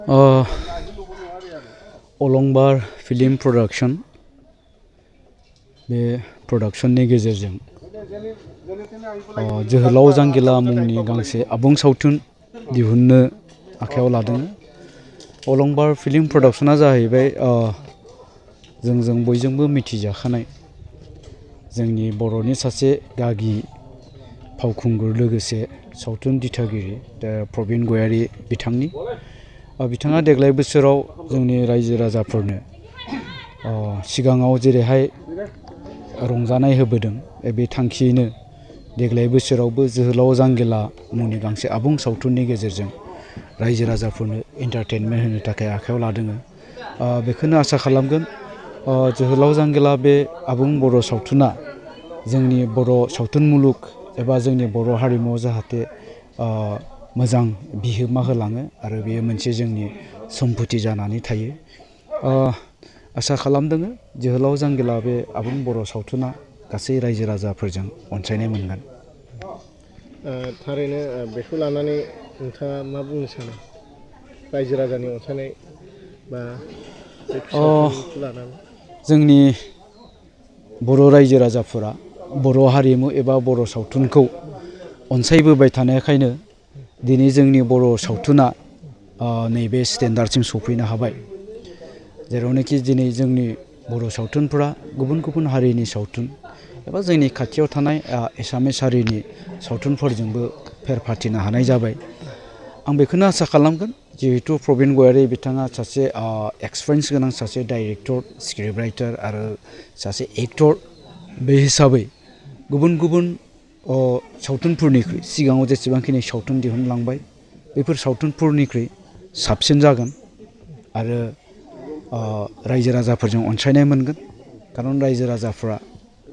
Uh, अलंबार film production बे प्रडाक्शननि गेजेरजों जोहोलाव जांगिला मुंनि गांसे आबुं सावथुन दिहुननो आखायाव लादों। अलंबार फिल्म प्रडाक्शना जाहैबाय जों बयजोंबो मिथिजाखानाय जोंनि बर'नि सासे गागि फावखुंगुर लोगोसे सावथुन दिथागिरि प्रबिन गयारी बिथांनि बिथाङा देग्लाय बोसोराव जोंनि रायजो राजाफोरनो सिगाङाव जेरैहाय रंजानाय होबोदों बे थांखियैनो देग्लाय बोसोरावबो जोहोलाव जांगिला मुंनि गांसे आबुं सावथुननि गेजेरजों रायजो राजाफोरनो एन्टारटेनमेन्ट होनो थाखाय आखायाव लादों। बेखौनो आसा खालामगोन जोहोलाव जांगिला बे आबुं बर' सावथुना जोंनि बर' सावथुन मुलुग एबा जोंनि बर' हारिमुआव जाहाथे मोजां बिहोमा होलाङो आरो बेयो मोनसे जोंनि सम्पति जानानै थायो। आसा खालामदों जोहोलाव जांगिला बे आबुं बर' सावथुना गासै रायजो राजाफोरजों अनसायनाय मोनगोन। थारैनो बेखौ लानानै नोंथाङा मा बुंनो सानो रायजो राजानि अनसायनाय बा सावथुनखौ लानानै? जोंनि बर' रायजो राजाफोरा बर' हारिमु एबा बर' सावथुनखौ अनसायबोबाय थानायखायनो दिनै जोंनि बर' सावथुना नैबे स्टेन्डार्डसिम सफैनो हाबाय, जेरावनाखि दिनै जोंनि बर' सावथुनफोरा गुबुन गुबुन हारिनि सावथुन एबा जोंनि खाथियाव थानाय एसामिस हारिनि सावथुनफोरजोंबो फेर फाथिनो हानाय जाबाय। आं बेखौनो आसा खालामगोन जिहेतु प्रबिन गयारी बिथाङा सासे एक्सपिरियेन्स गोनां सासे डाइरेक्टर, स्क्रिप्ट राइटार आरो सासे एक्टर, बे हिसाबै गुबुन गुबुन सावथुनफोरनिख्रुइ सिगाङाव जेसेबांखिनि सावथुन दिहुनलांबाय बेफोर सावथुनफोरनिख्रुइ साबसिन जागोन आरो रायजो राजाफोरजों अनसायनाय मोनगोन। खारन रायजो राजाफ्रा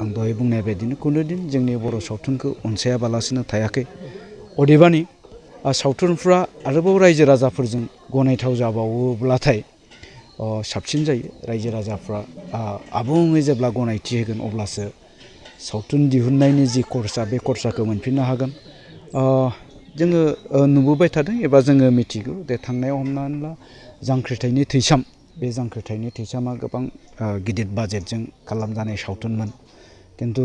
आं दहाय बुंनाय बायदिनो खुनुदिन जोंनि बर' सावथुनखौ अनसायाबालासिनो थायाखै। अदेबानि सावथुनफ्रा आरोबाव रायजो राजाफोरजों गनायथाव जाबावोब्लाथाय साबसिन जायो। रायजो राजाफ्रा आबुङै जेब्ला गनायथि होगोन अब्लासो सावथुन दिहुननायनि जि खरसा बे खरसाखौ मोनफिननो हागोन। जोङो नुबोबाय थादों एबा जोङो मिथिगौ दे थांनायाव हमनानै ला जांख्रिथायनि थैसाम, बे जांख्रिथायनि थैसामा गोबां गिदिर बाजेटजों खालामजानाय सावथुनमोन। खिन्थु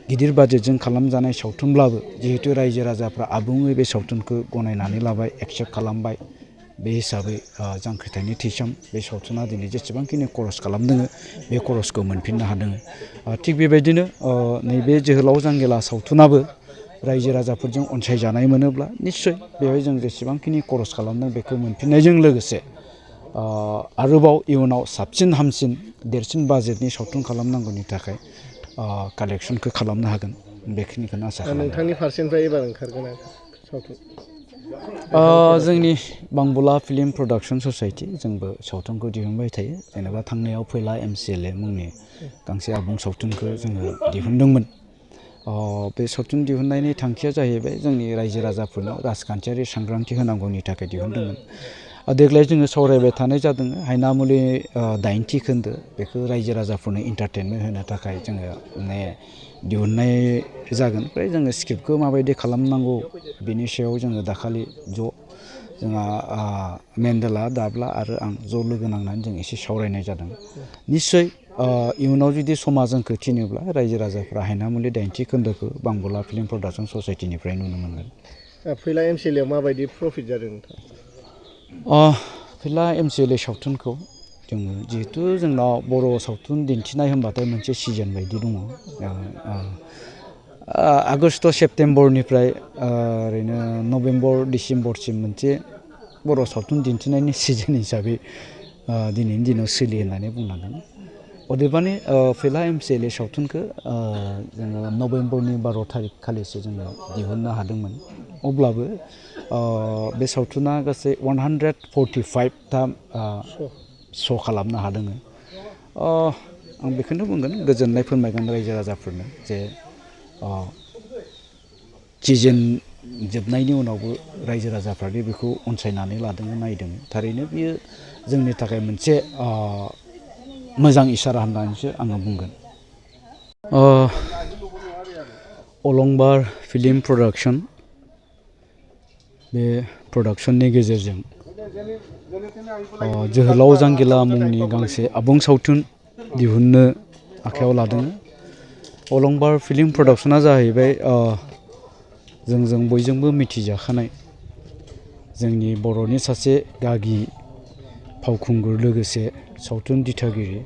गिदिर बाजेटजों खालामजानाय सावथुनब्लाबो जिहेतु रायजो राजाफ्रा आबुङै बे सावथुनखौ गनायनानै लाबाय, एक्सेप्ट खालामबाय, बे हिसाबै जांख्रिथायनि थैसाम बे सावथुना दिनै जेसेबांखिनि खरस खालामदों बे खरसखौ मोनफिननो हादों। थिग बेबायदिनो नैबे जोहोलाव जांगिला सावथुनाबो रायजो राजाफोरजों अनसायजानाय मोनोब्ला निस्सय बेवहाय जों जेसेबांखिनि खरस खालामदों बेखौ मोनफिननायजों लोगोसे आरोबाव इयुनाव साबसिन हामसिन देरसिन बाजेटनि सावथुन खालामनांगौनि थाखाय कालेक्सनखौ खालामनो हागोन, बेखिनिखौनो आसा खालामो। नोंथांनि फारसेनिफ्राय एबार ओंखारगोन सावथुन? जोंनि बांबुला फिल्म प्रडाक्शन ससाइटि जोंबो सावथुनखौ दिहुनबाय थायो। जेनेबा थांनायाव फैला MCLA मुंनि गांसे आबुं सावथुनखौ जोङो दिहुनदोंमोन। बे सावथुन दिहुननायनि थांखिया जाहैबाय जोंनि रायजो राजाफोरनो राजखान्थियारि सांग्रांथि होनांगौनि थाखाय दिहुनदोंमोन। देग्लाय जोङो सावरायबाय थानाय जादों हायनामुलि 8थि खोन्दो, बेखौ रायजो राजाफोरनो एन्टारटेनमेन्ट होनो थाखाय जोङो माने दिहुननाय जागोन। ओमफ्राय जोङो स्क्रिप्टखौ माबायदि खालामनांगौ बेनि सायाव जोङो दाखालि जोंहा मेन्देला, दाब्ला आरो आं ज' लोगो नांनानै जों एसे सावरायनाय जादों। निस्सय इयुनाव जुदि समा जोंखौ थिनोब्ला रायजो राजाफ्रा हायनामुलि 8थि खोन्दोखौ बांबुला फिल्म प्रडाक्शन ससाइटिनिफ्राय नुनो मोनगोन। फैला MCLA आव माबायदि प्रफिट जादों नोंथां? फैला MCLA सावथुनखौ जोङो जिहेथु जोंनाव बर' सावथुन दिन्थिनाय होनबाथाय मोनसे सिजन बायदि दङ। आगष्ट सेप्तेम्बरनिफ्राय ओरैनो नभेम्बर डिसेम्बरसिम मोनसे बर' सावथुन दिन्थिनायनि सिजन हिसाबै दिनैनि दिनाव सोलियो होननानै बुंनांगोन। अदेबानि फैला MCLA सावथुनखौ जोङो नभेम्बरनि 12 थारिख खालिसो जोङो दिहुननो हादोंमोन। अब्लाबो बे सावथुना गासै 145था श' खालामनो हादों। आं बेखौनो बुंगोन, गोजोननाय फोरमायगोन रायजो राजाफोरनो जे सिजन जोबनायनि उनावबो रायजो राजाफ्रादि बेखौ अनसायनानै लादों, नायदों। थारैनो बियो जोंनि थाखाय मोनसे मोजां इसारा होननानैसो आङो बुंगोन। अलंबार फिल्म प्रडाक्शन बे प्रडाक्शननि गेजेरजों जोहोलाव जांगिला मुंनि गांसे आबुं सावथुन दिहुननो आखायाव लादों। अलंबार फिल्म प्रडाक्शना जाहैबाय जों बयजोंबो मिथिजाखानाय जोंनि बर'नि सासे गागि फावखुंगुर लोगोसे सावथुन दिथागिरि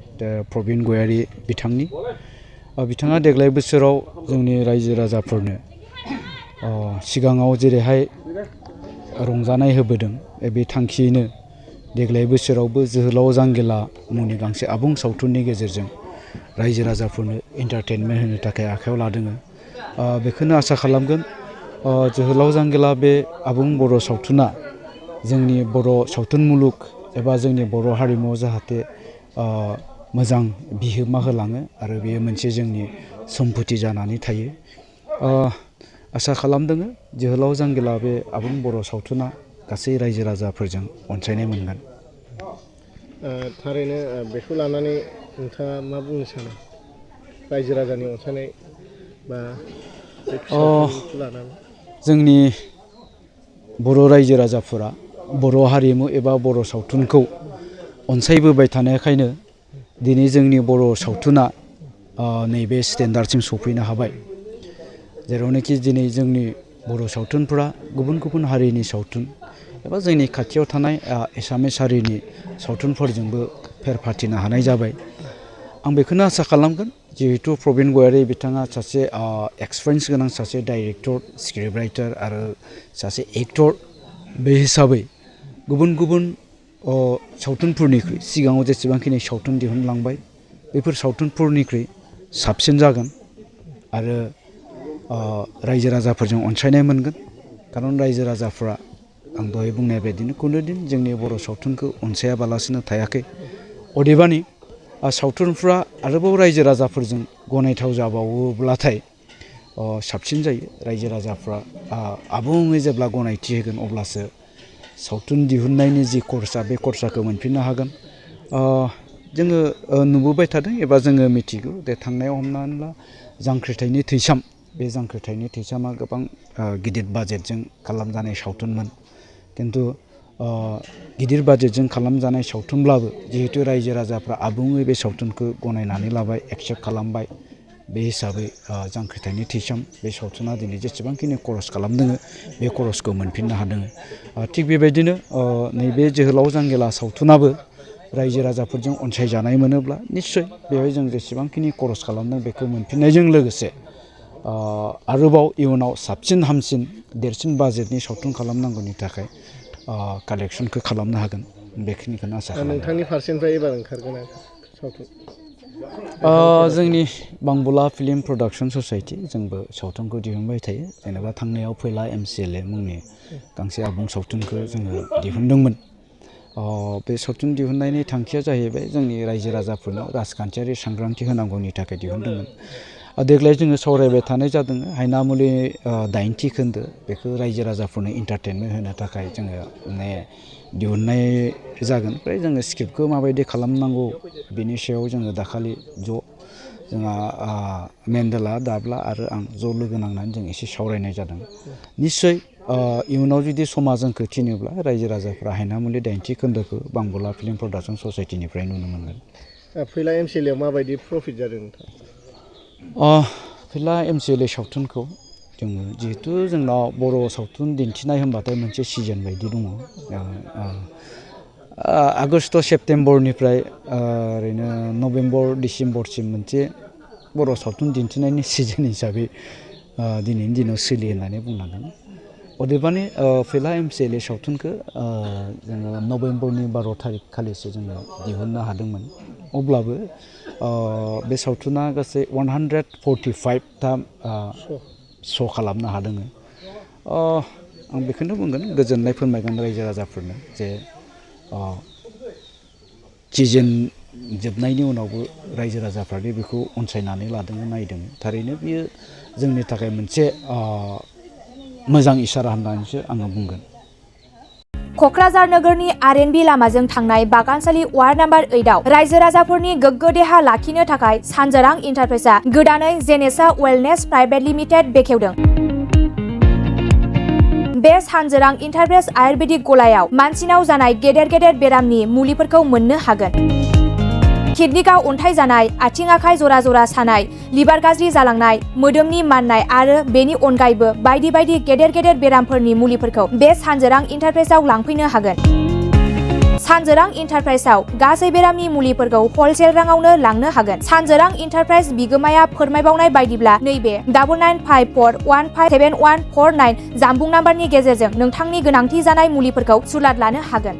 प्रबिन गयारी बिथांनि बिथाङा देग्लाय बोसोराव जोंनि रायजो राजाफोरनो सिगाङाव जेरैहाय रंजानाय होबोदों बे थांखियैनो देग्लाय बोसोरावबो जोहोलाव जांगिला मुंनि गांसे आबुं सावथुननि गेजेरजों रायजो राजाफोरनो एन्टारटेनमेन्ट होनो थाखाय आखायाव लादों। बेखौनो आसा खालामगोन जोहोलाव जांगिला बे आबुं बर' सावथुना जोंनि बर' सावथुन मुलुग एबा जोंनि बर' हारिमुआव जाहाथे मोजां बिहोमा होलाङो आरो बेयो मोनसे जोंनि सम्पति जानानै थायो। आसा खालामदों जोहोलाव जांगिला बे आबुं बर' सावथुना गासै रायजो राजाफोरजों अनसायनाय मोनगोन। थारैनो बेखौ लानानै नोंथाङा मा बुंनो सानो रायजो राजानि अनसायनाय बा बे सावथुनखौ लानानै? जोंनि बर' रायजो राजाफोरा बर' हारिमु एबा बर' सावथुनखौ अनसायबोबाय थानायखायनो दिनै जोंनि बर' सावथुना नैबे स्टेन्डार्डसिम सफैनो हाबाय, जेरावनाखि दिनै जोंनि बर' सावथुनफोरा गुबुन गुबुन हारिनि सावथुन एबा जोंनि खाथियाव थानाय एसामिस हारिनि सावथुनफोरजोंबो फेर फाथिनो हानाय जाबाय। आं बेखौनो आसा खालामगोन जिहेतु प्रबिन गयारी बिथाङा सासे एक्सपिरियेन्स गोनां सासे डाइरेक्टर, स्क्रिप्ट राइटार आरो सासे एक्टर, बे हिसाबै गुबुन गुबुन सावथुनफोरनिख्रुइ सिगाङाव जेसेबांखिनि सावथुन दिहुनलांबाय बेफोर सावथुनफोरनिख्रुइ साबसिन जागोन आरो रायजो राजाफोरजों अनसायनाय मोनगोन। खारन रायजो राजाफ्रा आं दहाय बुंनाय बायदिनो खुनुदिन जोंनि बर' सावथुनखौ अनसायाबालासिनो थायाखै। अदेबानि सावथुनफ्रा आरोबाव रायजो राजाफोरजों गनायथाव जाबावोब्लाथाय साबसिन जायो। रायजो राजाफ्रा आबुङै जेब्ला गनायथि होगोन अब्लासो सावथुन दिहुननायनि जि खरसा बे खरसाखौ मोनफिननो हागोन। जोङो नुबोबाय थादों एबा जोङो मिथिगौ दे थांनायाव हमनानै ला जांख्रिथायनि थैसाम, बे जांख्रिथायनि थैसामा गोबां गिदिर बाजेटजों खालामजानाय सावथुनमोन। खिन्थु गिदिर बाजेटजों खालामजानाय सावथुनब्लाबो जिहेतु रायजो राजाफ्रा आबुङै बे सावथुनखौ गनायनानै लाबाय, एक्सेप्ट खालामबाय, बे हिसाबै जांख्रिथायनि थैसाम बे सावथुना दिनै जेसेबांखिनि खरस खालामदों बे खरसखौ मोनफिननो हादों। थिग बेबायदिनो नैबे जोहोलाव जांगिला सावथुनाबो रायजो राजाफोरजों अनसायजानाय मोनोब्ला निस्सय बेवहाय जों जेसेबांखिनि खरस खालामदों बेखौ मोनफिननायजों लोगोसे आरोबाव इयुनाव साबसिन हामसिन देरसिन बाजेटनि सावथुन खालामनांगौनि थाखाय कालेक्सनखौ खालामनो हागोन, बेखिनिखौनो आसा खालामो। नोंथांनि फारसेनिफ्राय एबार ओंखारगोन सावथुन? जोंनि बांबुला फिल्म प्रडाक्सन ससाइटि जोंबो सावथुनखौ दिहुनबाय थायो। जेनेबा थांनायाव फैला MCLA मुंनि गांसे आबुं सावथुनखौ जोङो दिहुनदोंमोन। बे सावथुन दिहुननायनि थांखिया जाहैबाय जोंनि रायजो राजाफोरनो राजखान्थियारि सांग्रांथि होनांगौनि थाखाय दिहुनदोंमोन। देग्लाय जोङो सावरायबाय थानाय जादों हायनामुलि 8थि खोन्दो, बेखौ रायजो राजाफोरनो एन्टारटेनमेन्ट होनो थाखाय जोङो माने दिहुननाय जागोन। ओमफ्राय जोङो स्क्रिप्टखौ माबायदि खालामनांगौ बेनि सायाव जोङो दाखालि जोंहा मेन्देला, दाब्ला आरो आं ज' लोगो नांनानै जों एसे सावरायनाय जादों। निस्सय इयुनाव जुदि समा जोंखौ थिनोब्ला रायजो राजाफ्रा हायनामुलि 8थि खोन्दोखौ बांबुला फिल्म प्रडाक्सन ससाइटिनिफ्राय नुनो मोनगोन। फैला MCLA आव माबायदि प्रफिट जादों नोंथां? फैला MCLA सावथुनखौ जोङो जिहेथु जोंनाव बर' सावथुन दिन्थिनाय होनबाथाय मोनसे सिजन बायदि दङ। आगष्ट' सेप्तेम्बरनिफ्राय ओरैनो नभेम्बर डिसेम्बरसिम मोनसे बर' सावथुन दिन्थिनायनि सिजन हिसाबै दिनैनि दिनाव सोलियो होननानै बुंनांगोन। अदेबानि फैला MCLA सावथुनखौ जोङो नभेम्बरनि 12 थारिख खालिसो जोङो दिहुननो हादोंमोन। अब्लाबो बे सावथुना गासै 145टा श' खालामनो हादों। आं बेखौनो बुंगोन, गोजोननाय फोरमायगोन रायजो राजाफोरनो जे सिजन जोबनायनि उनावबो रायजो राजाफ्रादि बेखौ अनसायनानै लादों, नायदों। थारैनो बियो जोंनि थाखाय मोनसे मोजां इसारा होननानैसो आङो बुंगोन। क'क्राझार नोगोरनि R&B लामाजों थांनाय बागानसालि वार्ड नाम्बार 8आव रायजो राजाफोरनि गोग्गो देहा लाखिनो थाखाय सानजोरां इन्टारप्राइजआ गोदानै जेनेसा वेलनेस प्राइभेट लिमिटेड बेखेवदों। बे सानजोरां इन्टारप्राइज आयुर्वेदिक गलायाव मानसिनाव जानाय गेदेर गेदेर बेरामनि मुलिफोरखौ मोननो हागोन। किडनिकआव अन्थाइ जानाय, आथिं आखाइ जरा जरा सानाय, लिभार गाज्रि जालांनाय, मोदोमनि माननाय आरो बेनि अनगायैबो बायदि बायदि गेदेर गेदेर बेरामफोरनि मुलिफोरखौ बे सानजोरां इन्टारप्राइजआव लांफैनो हागोन। सानजोरां इन्टारप्राइजआव गासै बेरामनि मुलिफोरखौ हलसेल राङावनो लांनो हागोन। सानजोरां इन्टारप्राइज बिगोमाया फोरमायबावनाय बायदिब्ला नैबे 9954157149 जानबुं नाम्बारनि गेजेरजों नोंथांनि गोनांथि जानाय मुलिफोरखौ सुलाद लानो हागोन।